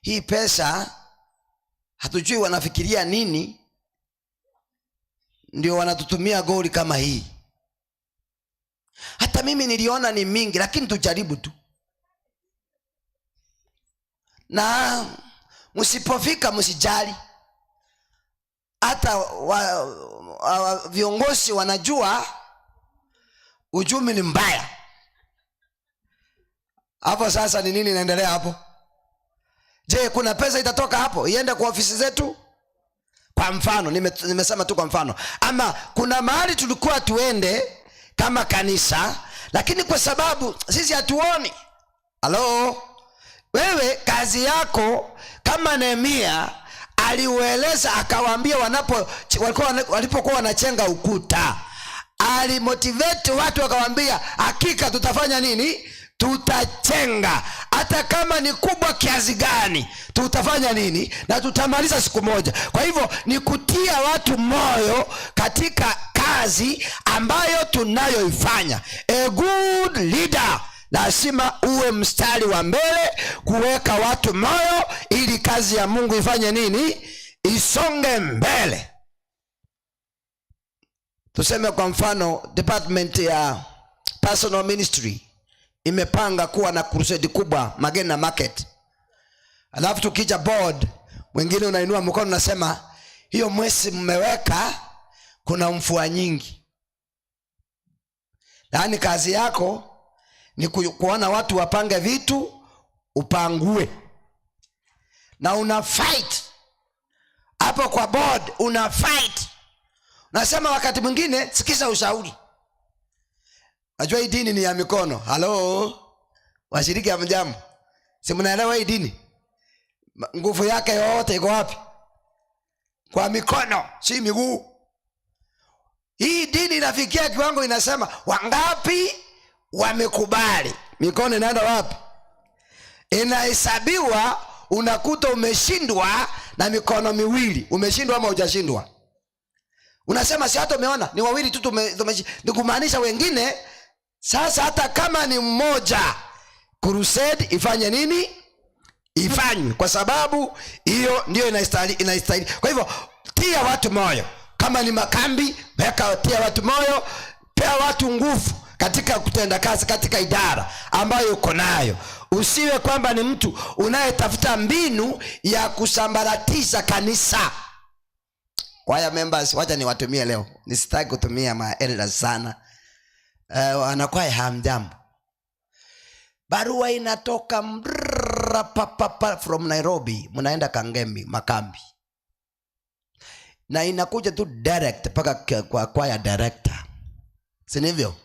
Hii pesa hatujui wanafikiria nini, ndio wanatutumia goli kama hii. Hata mimi niliona ni mingi, lakini tujaribu tu, na msipofika msijali. Hata viongozi wanajua uchumi ni mbaya. Hapo sasa ni nini inaendelea hapo? Je, kuna pesa itatoka hapo iende kwa ofisi zetu? Kwa mfano, nimesema tu kwa mfano. Ama kuna mahali tulikuwa tuende kama kanisa, lakini kwa sababu sisi hatuoni. Halo? Wewe kazi yako kama Nehemia aliueleza, akawaambia walipokuwa wanachenga ukuta, alimotivate watu akawaambia hakika tutafanya nini? Tutachenga, hata kama ni kubwa kiasi gani, tutafanya nini? Na tutamaliza siku moja. Kwa hivyo ni kutia watu moyo katika kazi ambayo tunayoifanya. A good leader lazima uwe mstari wa mbele kuweka watu moyo ili kazi ya Mungu ifanye nini? Isonge mbele. Tuseme kwa mfano department ya personal ministry imepanga kuwa na crusade kubwa Magena Market. Alafu tukija board, mwingine unainua mkono unasema hiyo mwezi mmeweka kuna mvua nyingi. Yaani kazi yako ni kuona watu wapange vitu upangue. Na una fight hapo kwa board, una fight. Nasema wakati mwingine sikiza ushauri. Najua hii dini ni ya mikono. Halo? Washiriki hamjambo? Si mnaelewa hii dini? Nguvu yake yote iko wapi? Kwa mikono, si miguu. Hii dini inafikia kiwango inasema wangapi wamekubali. Mikono inaenda wapi? Inahesabiwa, unakuta umeshindwa na mikono miwili. Umeshindwa ama hujashindwa? Unasema si hata umeona ni wawili tu ni kumaanisha wengine. Sasa hata kama ni mmoja, crusade ifanye nini? Ifanywe, kwa sababu hiyo ndio inastahili. Kwa hivyo tia watu moyo. Kama ni makambi, weka, tia watu moyo, pea watu nguvu katika kutenda kazi katika idara ambayo uko nayo. Usiwe kwamba ni mtu unayetafuta mbinu ya kusambaratisha kanisa. Choir members, wacha niwatumie leo. Nisitaki kutumia ma elders sana. Wanakwaya hamjambo. Barua inatoka mrrr, pa, pa, pa, from Nairobi, mnaenda Kangemi makambi. Na inakuja tu direct mpaka kwa choir director. Si ndivyo?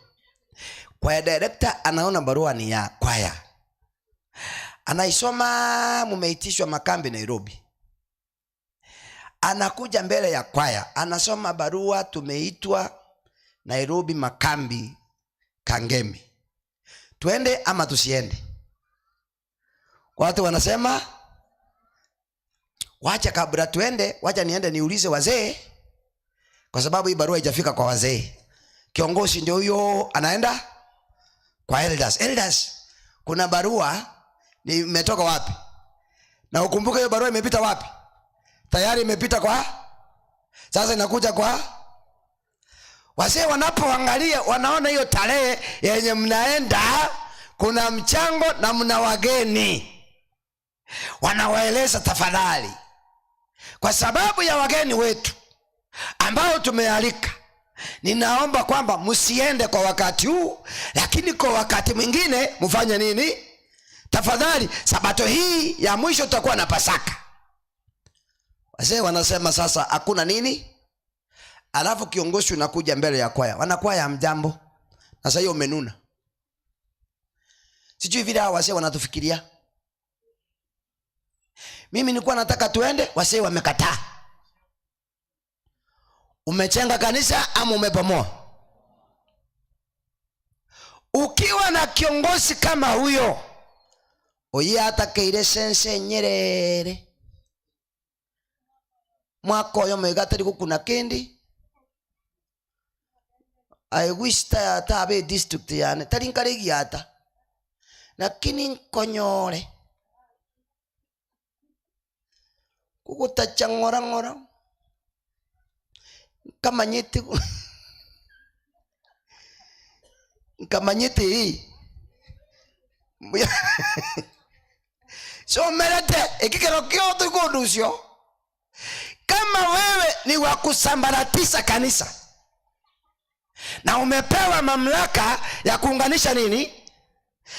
Choir director anaona barua ni ya choir. Anaisoma, mumeitishwa makambi Nairobi. Anakuja mbele ya choir, anasoma barua, tumeitwa Nairobi makambi Kangemi. Tuende ama tusiende? Watu wanasema wacha kabla tuende, wacha niende niulize wazee, kwa sababu hii barua haijafika kwa wazee. Kiongozi ndio huyo anaenda kwa elders. Elders, kuna barua imetoka wapi? Na ukumbuke hiyo barua imepita wapi? Tayari imepita kwa, sasa inakuja kwa wazee. Wanapoangalia wanaona hiyo tarehe yenye mnaenda kuna mchango na mna wageni. Wanawaeleza tafadhali, kwa sababu ya wageni wetu ambao tumealika, ninaomba kwamba msiende kwa wakati huu, lakini kwa wakati mwingine mfanye nini? Tafadhali, sabato hii ya mwisho tutakuwa na Pasaka. Wazee wanasema sasa hakuna nini? Alafu kiongozi unakuja mbele ya kwaya. Wanakwaya hamjambo. Sasa hiyo umenuna. Sijui vile hawa wazee wanatufikiria. Mimi nilikuwa nataka tuende, wazee wamekataa. Umechenga kanisa ama umebomoa? Ukiwa na kiongozi kama huyo, oye atakeire sense Nyerere. Mwaka oyo mwega atari gukuna kindi. I wish ta tabe district yane tari nkaregiata. Lakini nkonyore. Kugutacha ng'ora ng'ora nkamanyete nkamanyete hii somerete ekikero kioto ikundu. Kama wewe ni wa kusambaratisha kanisa na umepewa mamlaka ya kuunganisha nini,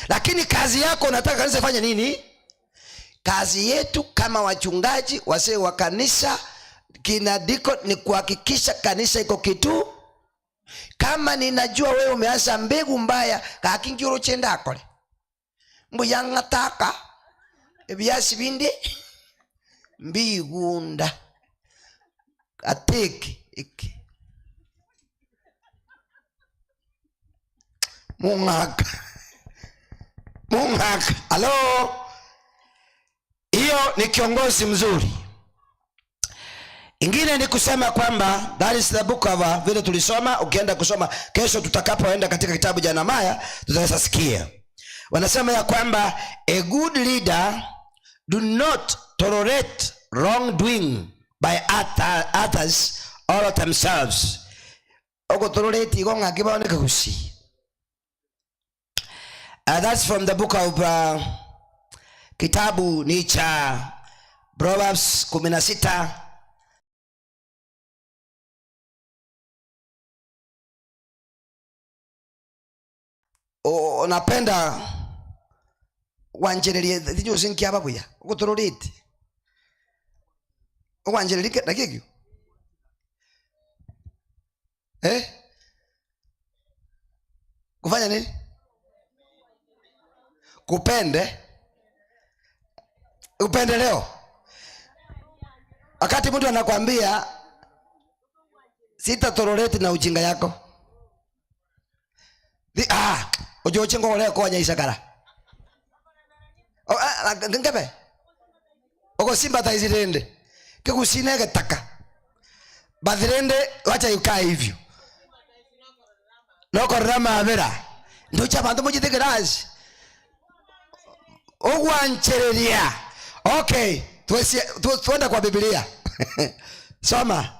lakini kazi yako unataka kanisa ifanye nini? Kazi yetu kama wachungaji, wasee wa kanisa, kinadiko ni kuhakikisha kanisa iko kitu. Kama ninajua wewe umeanza mbegu mbaya kakingiuro chendakole mbuyang'ataka ebyasi bindi mbigunda ateki iki mung'aka mung'aka. Halo, hiyo ni kiongozi mzuri. Ingine ni kusema kwamba that is the book of, vile tulisoma. Ukienda kusoma kesho, tutakapoenda katika kitabu cha Nehemia tutaweza sikia wanasema ya kwamba a good leader do not tolerate wrongdoing by others or themselves. Ogotolerate igo ng'aki baoneke gusi. That's from the book of, kitabu ni cha Proverbs 16. Napenda wanjererie thinyuci nkiaba buya ugutururite ugwanjererie na kikio kufanya nini? Kupende upendeleo. Wakati mtu anakwambia sita tolerate na ujinga yako, ojoche ngole konya isakara ngebe ogosympathize rende kigusine getaka bathirende, wacha ikae hivyo nokorera mabera ndocha bantu mujithikirazi ugwanchereria. Okay, tuenda kwa Biblia. Soma.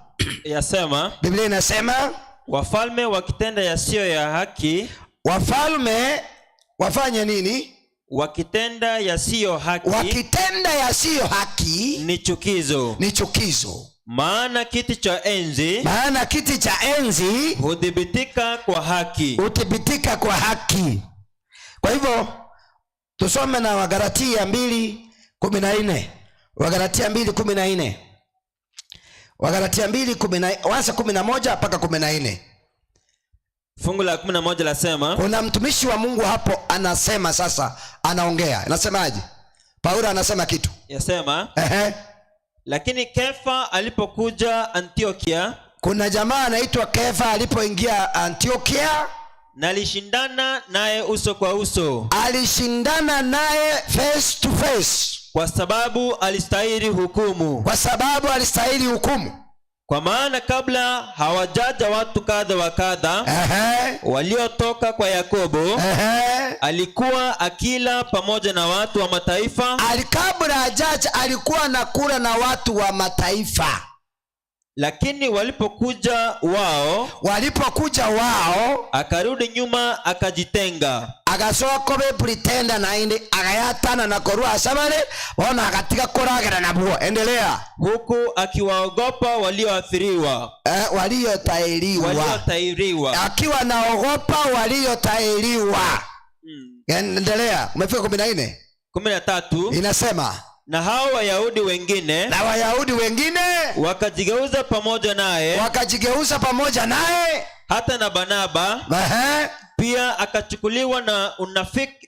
Yasema. Biblia inasema wafalme wakitenda yasiyo ya haki. Wafalme wafanye nini? Wakitenda yasiyo haki. Wakitenda yasiyo haki ni chukizo. Ni chukizo. Maana kiti cha enzi, maana kiti cha enzi huthibitika kwa haki. Huthibitika kwa haki. Kwa hivyo tusome na Wagalatia 2:14. Wagalatia 2:14. Wagalatia mbili kumi na, wanza 11 mpaka 14. Fungu la 11 lasema, kuna mtumishi wa Mungu hapo anasema sasa, anaongea. Anasemaje? Paulo anasema kitu. Yasema, Lakini Kefa alipokuja Antiokia, kuna jamaa anaitwa Kefa alipoingia Antiokia, nalishindana naye uso kwa uso. Alishindana naye face to face. Kwa sababu alistahili hukumu. Kwa sababu alistahili hukumu. Kwa maana kabla hawajaja watu kadha wa kadha waliotoka kwa Yakobo, alikuwa akila pamoja na watu wa mataifa. Kabla hajaja alikuwa anakula na watu wa mataifa. Lakini walipokuja wao, walipokuja wao, akarudi nyuma akajitenga. Agasoko be pretender na indi agayatana na korwa asabare bona akatiga kuragera na buo. Endelea. Huku akiwaogopa walioathiriwa. Waliotairiwa. Waliotairiwa. Akiwa naogopa waliotairiwa. Endelea. Umefika 14? 13. Inasema na hao Wayahudi wengine, na Wayahudi wengine wakajigeuza pamoja naye, wakajigeuza pamoja naye, hata na Barnaba pia akachukuliwa na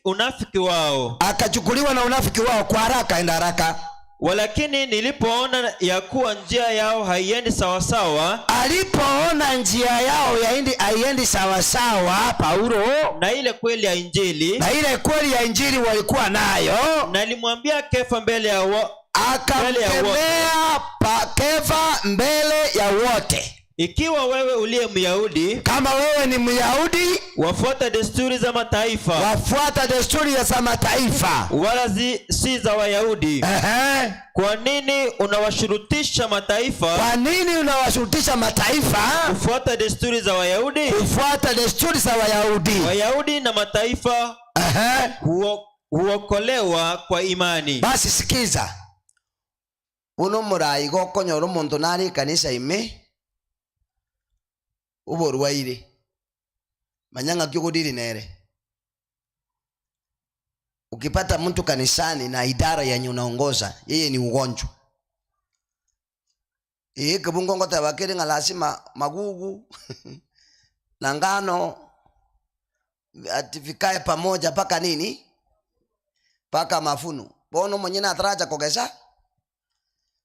unafiki wao. Akachukuliwa na unafiki wao kwa haraka, enda haraka. Walakini nilipoona ya kuwa njia yao haiendi sawasawa, alipoona njia yao haiendi sawasawa, Paulo, na ile kweli ya Injili, na ile kweli ya Injili walikuwa nayo, nalimwambia Kefa mbele ya mbele ya wote. Akamkemea Kefa mbele ya wote. Ikiwa wewe uliye Myahudi, Kama wewe ni Myahudi, wafuata desturi za mataifa, wafuata desturi za mataifa, wala si za Wayahudi, Ehe. kwa nini unawashurutisha mataifa Kwa nini unawashurutisha mataifa kufuata desturi za Wayahudi? Kufuata desturi za Wayahudi? Wayahudi na mataifa huokolewa kwa imani. Basi sikiza, uno murayi gokonyora omonto nari ekanisa ime oborwaire, manya ng'aki ogodiri nere. Ukipata mtu kanisani na idara yenye unaongoza, yeye ni ugonjwa. Iye kibungo ngoteba kiri ng'a lazima magugu na ngano ati vikae pamoja paka nini? Paka mafuno. Bono mwenye na ataraja kogesa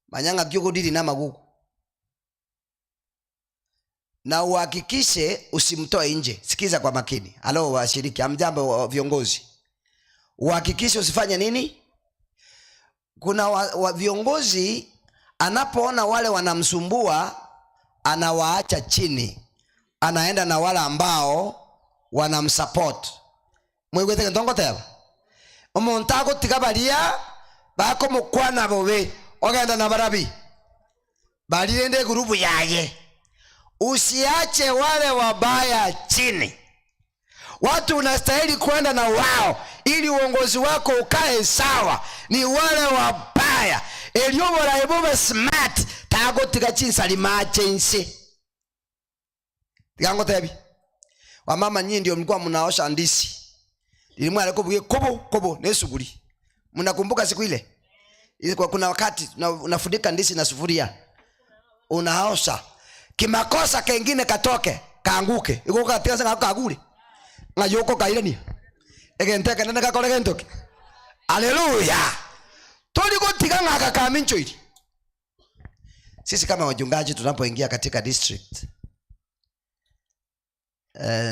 manya ng'aki ogodiri na magugu. Na uhakikishe usimtoe nje. Sikiza kwa makini. Halo washiriki, hamjambo viongozi. Uhakikishe usifanye nini? Kuna viongozi anapoona wale wanamsumbua anawaacha chini. Anaenda na wale ambao wanamsupport. Mwigwete ntongo teba. Omuntu agotiga baria bakomokwana bobe ogenda na barabi. Balirende gurubu yaye. Usiache wale wabaya chini. Watu unastahili kwenda na wao ili uongozi wako ukae sawa. Ni wale wabaya. Eliobora ebobe smart tagotiga chinsali machense. Tigango tebi. Wamama nyinyi ndio mlikuwa mnaosha ndisi. Nilimwa alikuwa kobo kobo ne suguri. Mnakumbuka siku ile? Ilikuwa kuna wakati unafunika ndisi na sufuria. Unaosha. Kimakosa kengine katoke, kaanguke. Iko katia sanga kagure. Ngayoko kairani. Egente kanene kakore gentoke. Haleluya. Toliko tiga ngaka kamincho ili. Sisi kama wachungaji tunapoingia katika district,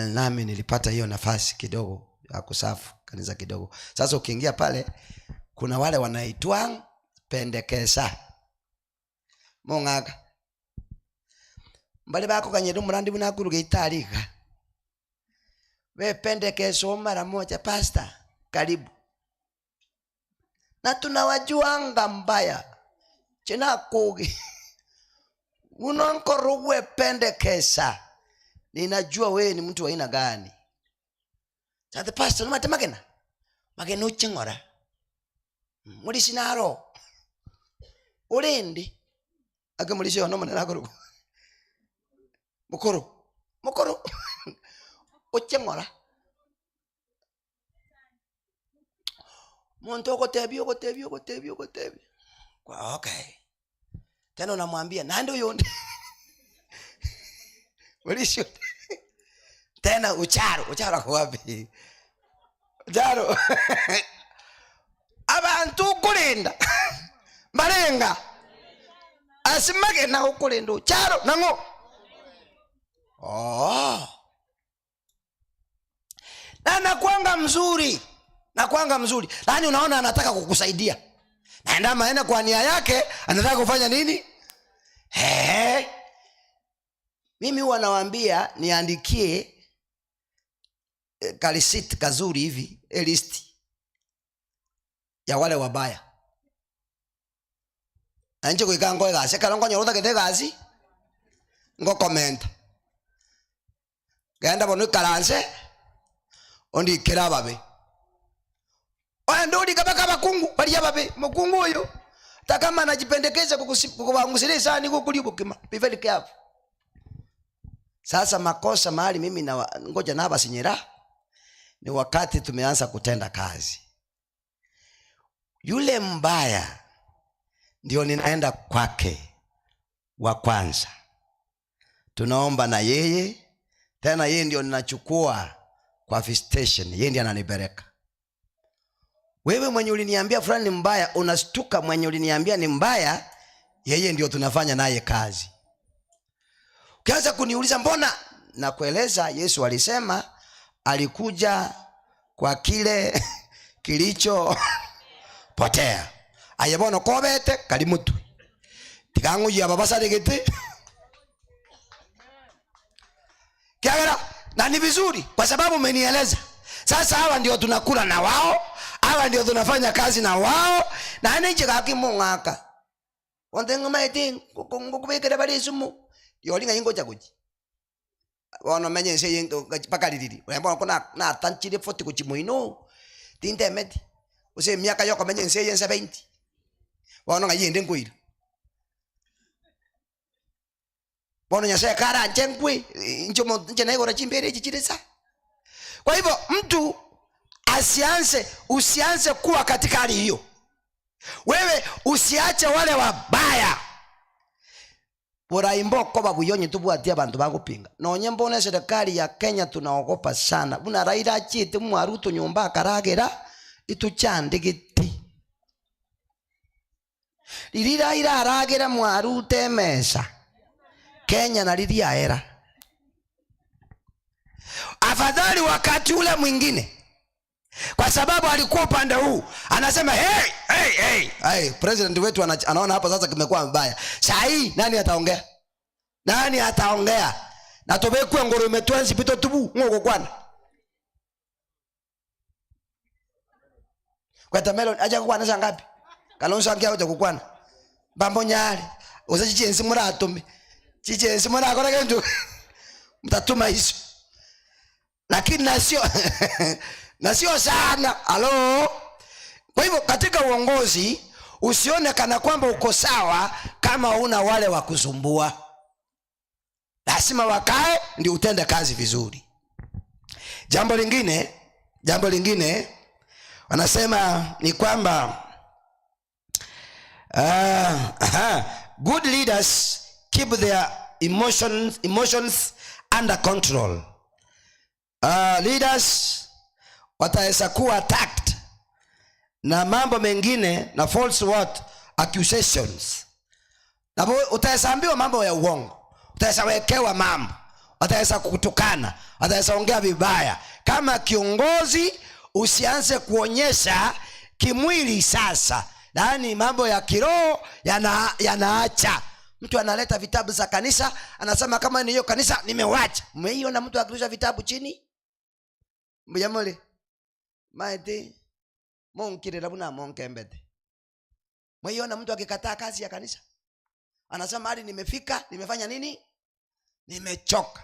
nami nilipata hiyo nafasi kidogo ya kusafu kanisa kidogo. Sasa ukiingia pale kuna wale wanaitwa pendekesa. Mongaka. Mbali bako kanyedu murandi bunakuruga itarika. We pendekeso mara moja, pastor, karibu. Na tunawajuanga mbaya. Chena kugi. Unonkorogwe pendekesa. Ninajua wewe ni mtu wa aina gani. Sasa pastor, numate magena. Magena uchingora. Muri sinaro. Urindi. Ake muri sio no manena korugo. Mukuru. Mukuru. Uchingora. Muntu ogotebi, ogotebi, ogotebi, ogotebi. Kwa okay. Tena unamwambia nani huyo? Mulisho. Tena ucharo, ucharo kwa wapi? Ucharo. Abantu kulinda. Marenga. Asimage na ukulinda ucharo nango. Oh. Na nakuanga mzuri. Nakuanga mzuri. Yaani unaona anataka kukusaidia. Na ndama aenda kwa nia yake, anataka kufanya nini? He. Mimi huwa nawaambia niandikie kalisit kazuri hivi, list ya wale wabaya. Anje kuika ngoe gasi, kala ngonya ruta kete gasi. Ngo comment. Genda bono ikaranse. Ondi kera babe. Oya ndoli kabaka bakungu, bali babe, mukungu huyo. Hata kama anajipendekeza kukuangusilia sana niko kulibo kima. Be very careful. Sasa makosa mahali mimi na ngoja na basinyera ni wakati tumeanza kutenda kazi. Yule mbaya ndio ninaenda kwake wa kwanza. Tunaomba na yeye, tena yeye ndio ninachukua kwa visitation, yeye ndiye ananipeleka. Wewe mwenye uliniambia fulani ni mbaya, unastuka mwenye uliniambia ni mbaya, yeye ndio tunafanya naye kazi. Ukianza kuniuliza mbona, nakueleza Yesu alisema alikuja kwa kile kilicho potea. Aye bono kobete kali mutwe. Tigangu ya baba saregete. Kiagera na ni vizuri kwa sababu umenieleza. Sasa hawa ndio tunakula na wao, hawa ndio tunafanya kazi na wao, na ninje gakimung'aka. Onde ng'amaete ngokubekera bari esumu. Yoli ng'a ingocha gochi. Bono menye ense eye mpaka ririri. Bono ko natanchire 40 gochi moino. Tintemeti. Ose emiaka yokomenya ense eye 70. Bono ng'a yende nkoira. Bono Nyasaye karanche nkwe, inche naigora chimbere echi chire sa. Kwa hivyo mtu usianze kuwa katika hali hiyo. Wewe usiache wale wabaya. Buraimbo koba buyonye tubwatia bantu bagupinga. Nonye mbone serikali ya Kenya tunaogopa sana. Buna Raila achite mwaruto nyumba akaragera ituchandigiti. Riri Raila aragera mwarute mesa. Kenya na lilia era. Afadhali wakati ule mwingine, kwa sababu alikuwa upande huu anasema hey, hey, hey. Hey, president wetu anaona hapa sasa kimekuwa mbaya. Saa hii nani ataongea? Nani ataongea? Na tobekwe ngoro imetwenzi pito tubu ngoko kwana. Kwa tamelo aja kukwana saa ngapi? Kalonzo angia aja kukwana. Bambo nyale. Uza chichensi muratume. Chichensi murakora kentu. Mtatuma hizo. Lakini na sio sana. Halo. Kwa hivyo katika uongozi usione kana kwamba uko sawa kama una wale wa kusumbua. Lazima wakae ndio utende kazi vizuri. Jambo lingine wanasema ni kwamba good leaders keep their emotions under control. Leaders wataweza kuwa attacked na mambo mengine na false what accusations. Na utaweza ambiwa mambo ya uongo, utaweza wekewa mambo, wataweza kukutukana, wataweza ongea vibaya. Kama kiongozi usianze kuonyesha kimwili sasa, yaani mambo ya kiroho yanaacha. Mtu analeta vitabu za kanisa, anasema kama ni hiyo kanisa nimewacha. Mmeiona mtu akirusha vitabu chini? Mbuyamole. Maete monkire labuna monkembete. Mmeiona mtu akikataa kazi ya kanisa? Anasema hadi nimefika, nimefanya nini? Nimechoka.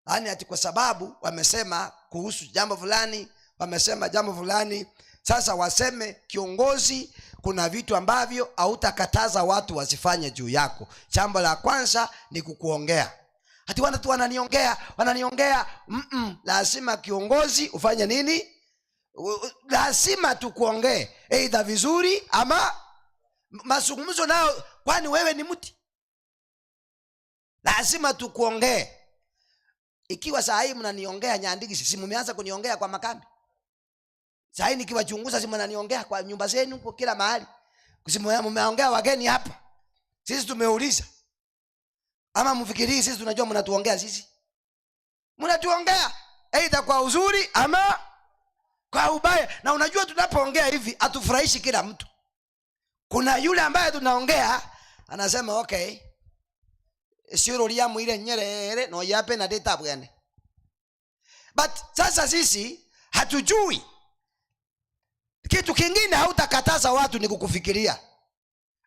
Yaani ati kwa sababu wamesema kuhusu jambo fulani, wamesema jambo fulani. Sasa waseme kiongozi, kuna vitu ambavyo hautakataza watu wasifanye juu yako. Jambo la kwanza ni kukuongea. Ati wana tu wananiongea, wananiongea. Lazima kiongozi ufanye nini? Lazima tukuongee, either vizuri ama mazungumzo nao, kwani wewe ni mti? Lazima tukuongee. Ikiwa saa hii mnaniongea Nyandiki, si mmeanza kuniongea kwa makambi? Saa hii nikiwachunguza, si mnaniongea kwa nyumba zenu, kwa kila mahali? Si mmeongea wageni hapa? Sisi tumeuliza. Ama mfikirii sisi tunajua mnatuongea sisi? Mnatuongea either kwa uzuri ama kwa ubaya. Na unajua tunapoongea hivi hatufurahishi kila mtu. Kuna yule ambaye tunaongea anasema okay, sio ria mwire Nyerere no yape na data bwana. But sasa sisi hatujui. Kitu kingine hautakataza watu ni kukufikiria.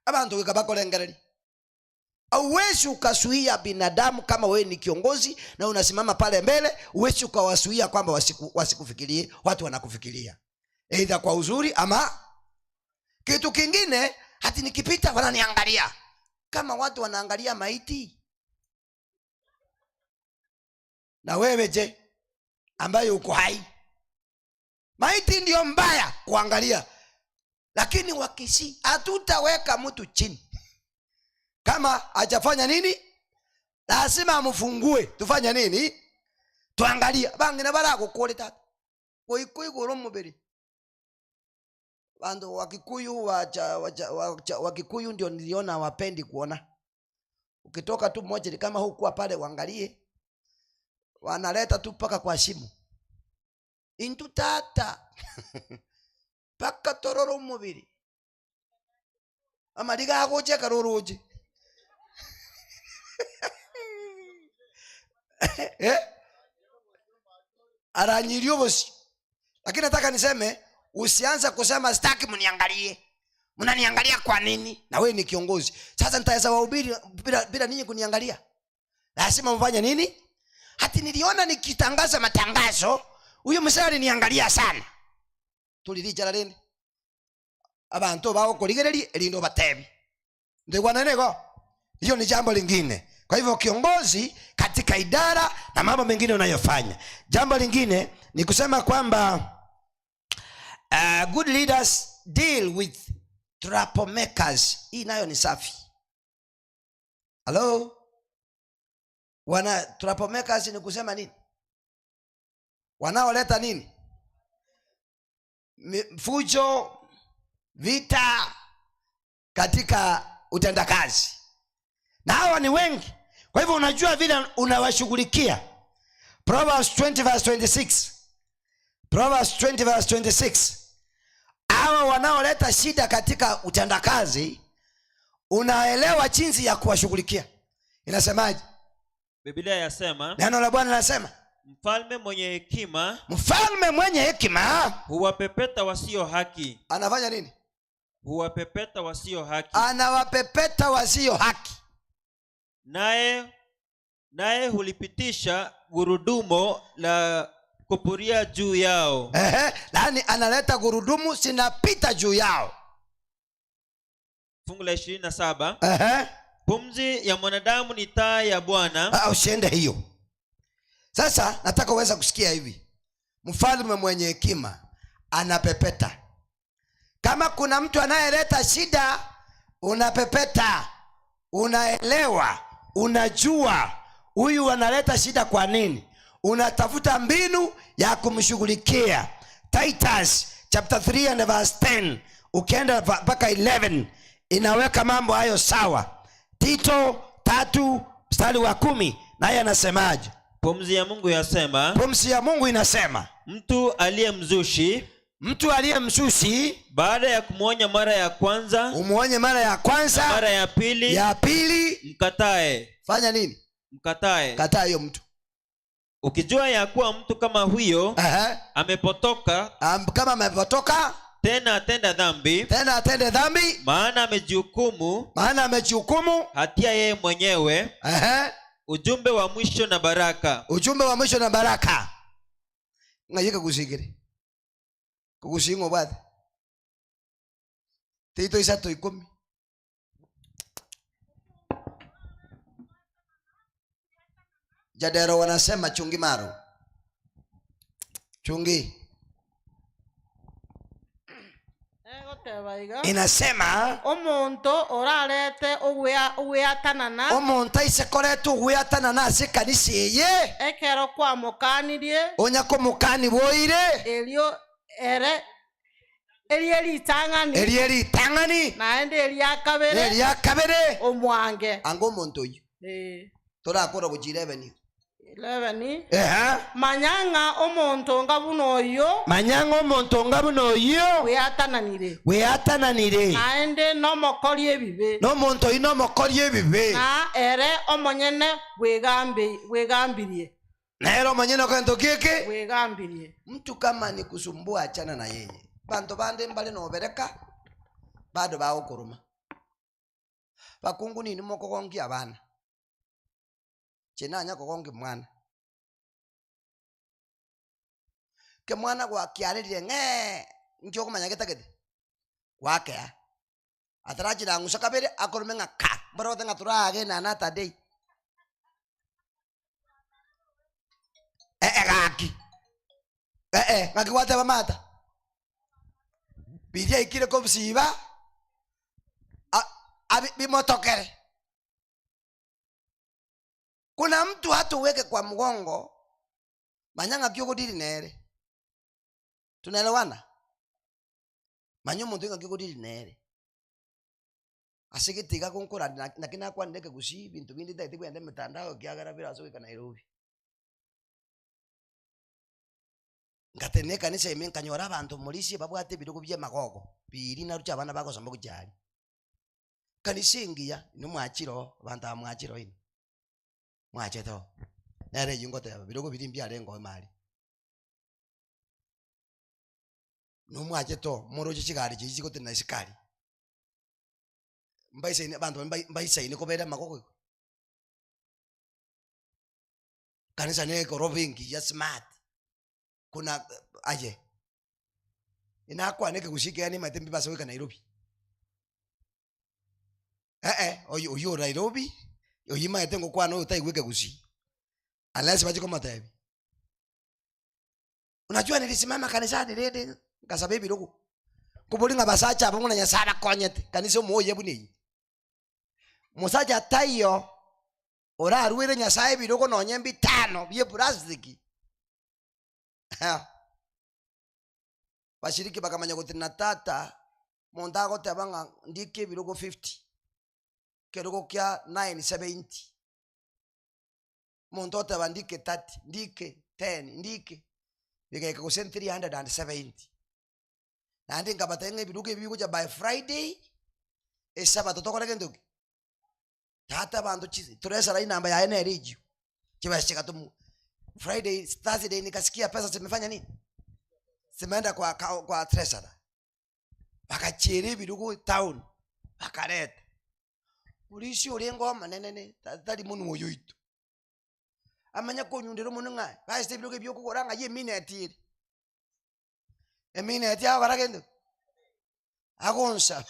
Abantu wikabakolengereri. Hauwezi ukasuia binadamu kama wewe ni kiongozi na unasimama pale mbele, huwezi ukawasuia kwamba wasikufikirie. Watu wanakufikiria either kwa uzuri ama kitu kingine. Hati nikipita wananiangalia kama watu wanaangalia maiti. Na wewe je, ambaye uko hai? Maiti ndio mbaya kuangalia. Lakini wakisi hatutaweka mtu chini kama hajafanya nini? Lazima amfungue. Tufanye nini? Tuangalie. Bangine baragukore tata. Goikuigura umubiri. Bandu Wakikuyu Wakikuyu ndio niliona wapendi kuona. Ukitoka tu mmoja ni kama hukuwa pale uangalie. Wanaleta tu paka kwa simu. Intu tata. Paka tororo umubiri. Amaliga agoje karoroje. Eh? Aranyirie obosi. Lakini nataka niseme, usianze kusema sitaki mniangalie. Mnaniangalia kwa nini? Na wewe ni kiongozi. Sasa nitaweza wahubiri bila ninyi kuniangalia? Lazima mfanye nini? Hati niliona nikitangaza matangazo, huyu mzee aliniangalia sana. Tulirija lini? Abantu bao kurigereria elindo batebi. Ndio nego. Hiyo ni jambo lingine. Kwa hivyo kiongozi katika idara na mambo mengine unayofanya. Jambo lingine ni kusema kwamba good leaders deal with troublemakers. Hii nayo ni safi. Hello? Wana troublemakers ni kusema nini? Wanaoleta nini? Fujo, vita katika utendakazi. Na hawa ni wengi. Kwa hivyo unajua vile unawashughulikia. Proverbs 20 verse 26. Proverbs 20 verse 26. Hawa wanaoleta shida katika utendakazi, unaelewa jinsi ya kuwashughulikia. Inasemaje? Biblia yasema, neno la Bwana linasema, mfalme mwenye hekima, mfalme mwenye hekima huwapepeta wasio haki. Anafanya nini? Huwapepeta wasio haki. Anawapepeta wasio haki. Naye hulipitisha gurudumu la kupuria juu yao. Yaani analeta gurudumu zinapita juu yao. Fungu la 27. Pumzi ya mwanadamu ni taa ya Bwana. Usiende hiyo. Sasa nataka uweze kusikia hivi. Mfalme mwenye hekima anapepeta. Kama kuna mtu anayeleta shida, unapepeta. Unaelewa, unajua huyu analeta shida kwa nini. Unatafuta mbinu ya kumshughulikia. Titus chapter 3 and verse 10, ukienda mpaka 11 inaweka mambo hayo sawa. Tito 3 mstari wa 10, naye anasemaje? Pumzi ya Mungu yasema, pumzi ya Mungu inasema, mtu aliyemzushi, mtu aliyemzushi, baada ya kumuonya mara ya kwanza, umuonye mara ya kwanza, na mara ya pili, ya pili, mkatae. Fanya nini? Mkatae. Kataa hiyo mtu. Ukijua ya kuwa mtu kama huyo amepotoka, kama amepotoka, tena atenda dhambi, tena atende dhambi, maana amejihukumu, maana amejihukumu hatia yeye mwenyewe. Ujumbe wa mwisho na baraka. Ujumbe wa mwisho na baraka. Ngayika kusigire. Kugusingo bwate. Tito isatu ikumi. Jadero wanasema chungi maru. Chungi. Inasema omuntu orarete ogweatanana, omuntu aisekoretwe ogweatanana ase kanisa eye, ekero kwamokanirie, onya komokani boire, erio ere erie ritang'ani, erie ritang'ani, naende eria kabere, eria kabere, omwange. Ango omuntu oyu torakora gochira ebeni 11. Manyang'a omuntu nga buno oyo, manyang'a omuntu nga buno oyo, weatananire, weatananire, naende nomokori ebibe, nomuntu oyu nomokori ebibe, na ere omonyene bwegambirie, na ere omonyene okento kiki bwegambirie. Mtu kama ni kusumbua, achana na yeye. Bantu bande mbale nobereka bado baokuruma bakungu nini mokogongia abana chenanya kogongi mwana ke mwana gwakiarĩrire ng'ee nkĩ ũkũmanya gĩtagĩthĩ gwakea atarachira ng'uca kabere akorume ng'a ka mborothe ng'a tũrage na natadei gaki ng'aki gwateba mata biria ikire kobisiba bimotokere. Kuna mtu hata uweke kwa mgongo manyanga kiugodiri nere. Tunaelewana? Manyo muntu inga kiugodiri nere. Asigitiga kunkura na kina kwa ndeke gusi bintu bindi taiti kwenda mitandao kiagara bila asoka Nairobi. Ngatene kanisa ime nkanyora abantu mulisi babwate birugo bye magogo. Biri na rucha abana bako samba kujali. Kanisa ingiya no mwachiro abantu amwachiro ini. Mwacheto. Nere eywo ngoteba, birogo biria mbiarenge ime aria. Nomwachete oo, moroche chigari chiria chigotenena isiko aria. Mbaisaine abanto baria mbaisaine kobera amagoko igo. Kanisa na egoroba engiya smart, kuna aye, inakwane ekegusii ekiagera nimanyete mbibase goika Nairobi. Eh-eh, oyo oywo ore Nairobi, oyio imanyete ngokwana oyo otaigwa ekegusii, unless bachie komotebia. Unajua nilisimama kanisani rende nkasaba ebirogo, nkobori ng'a basacha aba buna Nyasaye abakonyete, kanisa omoyia buna eyio. Mosacha taiyo orarwere Nyasaye ebirogo nonye mbitano bie plastic, Bashiriki bakamanya gotenena tata, monto agoteba ng'a ndike ebirogo 50, ekerogo kia 970. Omonto oteba ndike 30, ndike 10, ndike, bigaika gose 370. Naende nkabatebia ng'a ebirogo ebi bigocha by Friday, esabato tokore gento ki? Tata abanto chi toresara enamba yaye nere eyio, chibesa chigatomwa. Friday, Thursday nikasikia pesa zimefanya nini? Zimeenda kwa kwa treasurer. Bagachiera ebirogo etown, bakareta. Orisia orenge omonene ne tari monwe oyo oito. Amanye konyundera omonwe ng'a baeste ebirogo ebi okogora ng'ai emineti ere. Emineti agokora gento ki? Agonsaba.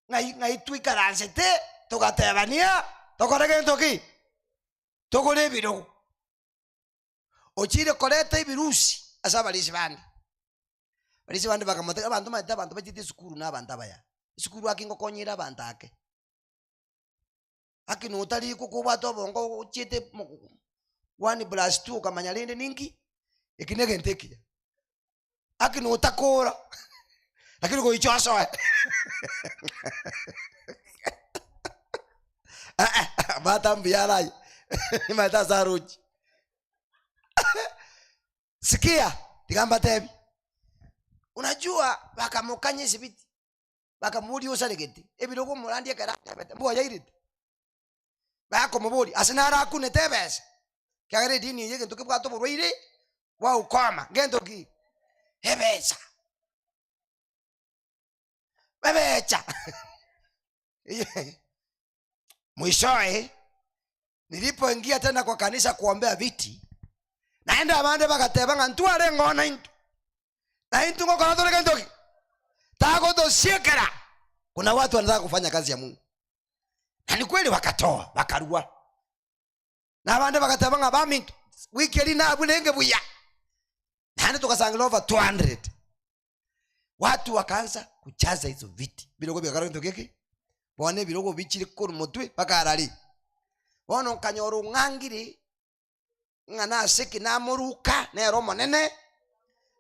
Ng'ai ng'ai twaikaransete togatebania tokore gento ki? Togore ebirogo. Ochire koreta ebirusi ase abarisia bande. Abarisia bande bakamotebia, abanto omanyete abanto bachete esukuru na abanto abaya. Esukuru ake ngokonyera abanto ake. Ake notari kobwate obongo ochiete one plus two okamanya rende ninki, eki na egento ekiya. Ake notakora, lakini goicha osoe bata mbuya are aywo nimanyete ase arochi. Sikia, tiga mbatebi, unajua bakamokanya esibiti, bakamoboria osaregete, ebirogo omorandia ekero atebete mboyairete. Bakomoboria, ase naro akunete ebesa, ekiagera edini eye egento kebwate oborwaire bwa ukoma, ngento ki? Ebesa. Ebecha. Mwishowe nilipoingia tena kwa kanisa kuombea viti, naende abande bagateba ng'a ntware eng'ono intwe, na intwe ngokora tore gento ki? Tagotosiekera. Kuna watu wanataka kufanya kazi ya Mungu, na ni kweli wakatoa wakarua, na abande bagateba ng'a baminto wiki eri nabwo nenge buya, naende togasangira over 200 watu wakaanza kujaza hizo viti birogo bigakora gento geke bono ebirogo bichire korwa motwe mpaka arari bono nkanyora ong'angire ng'a nase ki namoruka nere omonene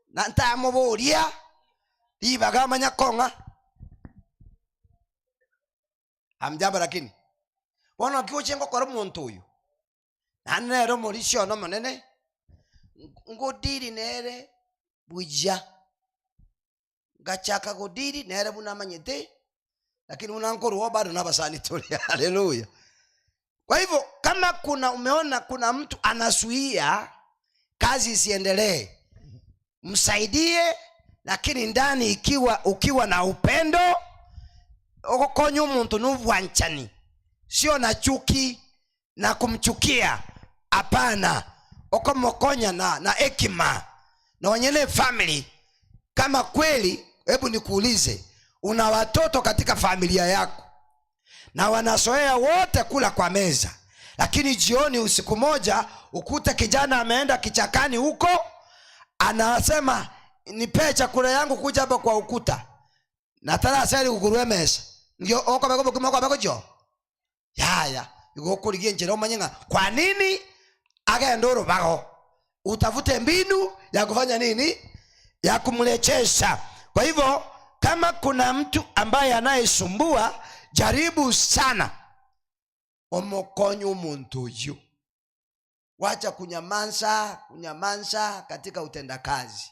na ntamoboria ribaga amanya kong'a amjambo lakini bono naki oche ngokora omonto oyo naende nere omorisia one omonene ngodiri nere buya ngachaka godiri nere buna amanyete lakini buna nkorwa bado nabasani tore haleluya. Kwa hivyo kama kuna umeona kuna mtu anazuia kazi isiendelee, msaidie, lakini ndani ikiwa ukiwa na upendo ogokonya omonto na obwanchani, sio na chuki na kumchukia, hapana. Okomokonya na hekima na wanyene family. Kama kweli, hebu nikuulize, una watoto katika familia yako na wanazoea wote kula kwa meza, lakini jioni usiku moja ukute kijana ameenda kichakani huko, anasema nipee chakula yangu kuja hapa kwa ukuta, na taraseri kukurwe mesa ndio okobeka obokima okobeka jo yaya igo okorigia enchera omanye ng'a kwa nini agende orobago, utafute mbinu ya kufanya nini, ya kumrechesha. Kwa hivyo kama kuna mtu ambaye anayesumbua, jaribu sana omokonye omonto oyio. Wacha kunyamanza, kunyamanza katika utendakazi.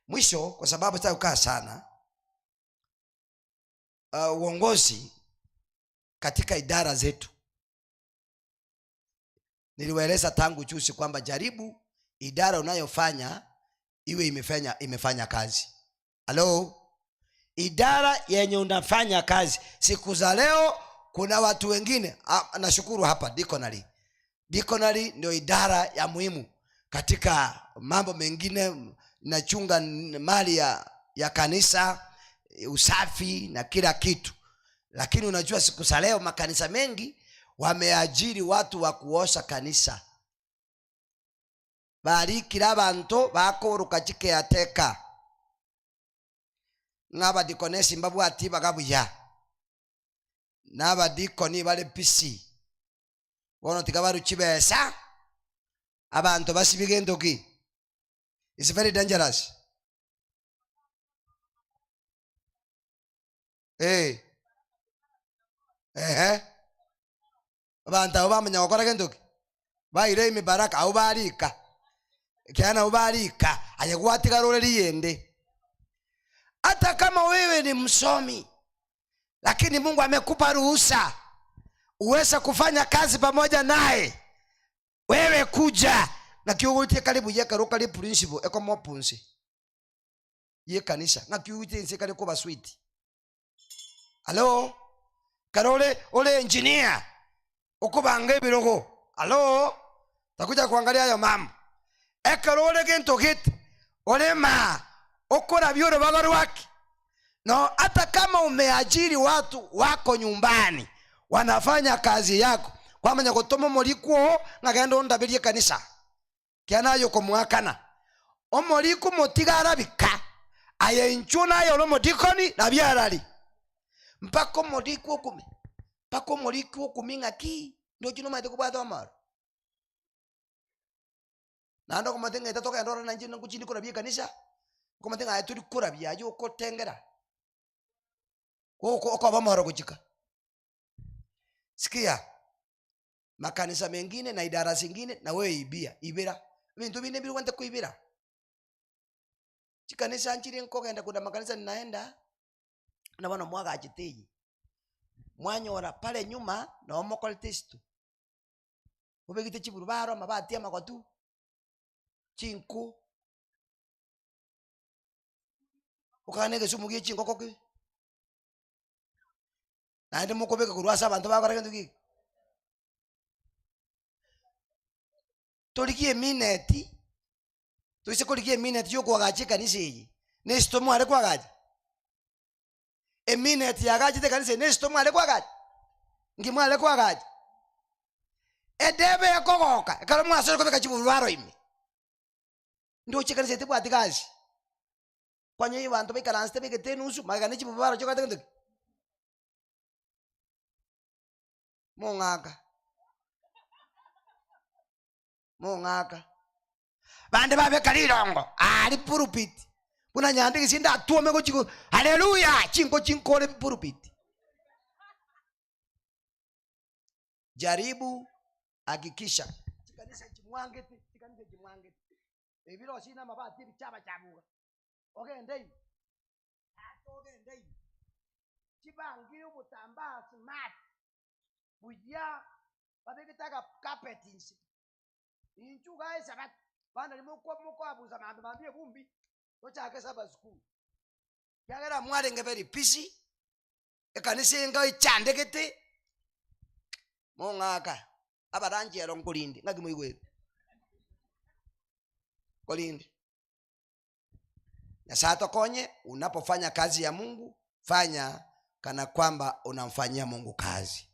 Mwisho, kwa sababu sitaki kukaa sana, uongozi katika idara zetu. Niliwaeleza tangu juzi kwamba jaribu idara unayofanya iwe imefanya kazi. Halo? Idara yenye unafanya kazi. Siku za leo kuna watu wengine, nashukuru hapa Deaconry. Deaconry ndio idara ya muhimu katika mambo mengine, nachunga mali ya kanisa, usafi na kila kitu. Lakini unajua siku za leo makanisa mengi wameajiri watu wa kuosha kanisa. Barikira abantu bakoruka chikeateka. N'abadikonesi mbabwati bagabuya. N'abadikoni bali pisi. Bono tigabaru chibesa. Abantu basibige entoki. It's very dangerous. Hey. Abantu abo bamenya gukora gentoki. Baire imibaraka abo barika. Kiana abo barika aye gwatigarore riyende. Hata kama wewe ni msomi, lakini Mungu amekupa ruhusa uweze kufanya kazi pamoja naye. Wewe kuja na kiugutie karibu yeka ruka li principle eko mopunzi. Ye kanisa na kiugutie nse kale kuba sweet. Hello? Karole ole engineer ukubanga ebirogo. Hello? Takuja kuangalia hayo mambo. Ekarole gento git ole ma okora byoro bagarwaki. No, hata kama umeajiri watu wako nyumbani wanafanya kazi yako, kwamanya gutoma murikwo ngagenda ondabirie kanisa kianayo kumwakana omuriku mutigarabika aye inchu nayo no mudikoni na byarari mpaka omuriku okumi mpaka omuriku okumi ng'aki ndochi nomaete kobwata omoro naende okomate ng'aete tokogenda orore nainche nkochindi korabia ekanisa okomate ng'aye tori korabia aye okotengera okoba omoro gochika. Sikia, makanisa mengine na idara zingine na wewe ibia ibira bintu bine biri wante kuibira chikanisa nchiri nkogenda kuna makanisa ninaenda na bana mwaga achiteyi mwanyora pale nyuma na omokoltisto ubegite chiburu baro mabati amagotu chinku ukanege sumu gie chingoko ki naende mukobeka kurwasa abantu bakora kintu giki torigie mineti tuise korigie mineti yokwagacha ekanisa eye nesito mware kwagacha emineti yagachete ekanisa eye nesito mware kwagacha nki mware kwagacha edebe ekogoka ekero mwasore kobeka chiburubaro ime ndoche ekanisa etebwati gasi kwanya bantu baikaransete begete enusu magega ne chiburubaro chiokate kintu ki mong'aka mong'aka bande babeka lirongo ali pulpit buna nyandiki sinda atuome gochiko haleluya chinko chinkore pulpit. Jaribu hakikisha chikanisa chimwangete chikanisa chimwangete ebiro sina mabati bichaba chabuga ogende atogende chibangire obutambaa smart buya babeketaka carpet insi inchuga esabat bana limoko moko abuza mambe mambie bumbi tochake saba school kyagera mwarenge very busy ekanisa enga ichandegete mong'aka abaranjero nkulinde ngaki muigwere kolinde. Nyasaye atokonye. Unapofanya kazi ya Mungu fanya kana kwamba unamfanyia Mungu kazi,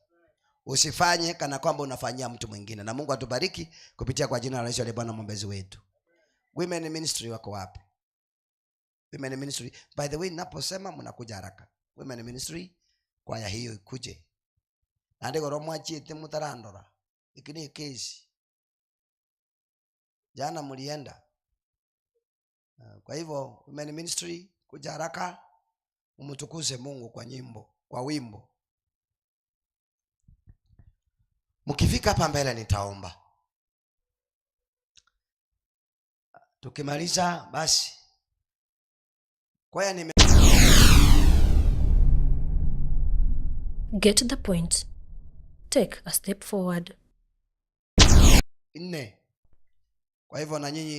usifanye kana kwamba unafanyia mtu mwingine. Na Mungu atubariki kupitia kwa jina la Yesu aliye Bwana mwombezi wetu. Women ministry wako wapi? Women ministry, by the way, ninaposema mnakuja haraka. Women ministry kwaya hiyo ikuje. Na ndiko roho mwachiete mutarandora. Iki ni kesi. Jana mlienda. Kwa hivyo women ministry kuja haraka, umtukuze Mungu kwa nyimbo, kwa wimbo. Mkifika hapa mbele nitaomba. Tukimaliza basi. Kwaya nime Get the point. Take a step forward. 4. Kwa hivyo na nyinyi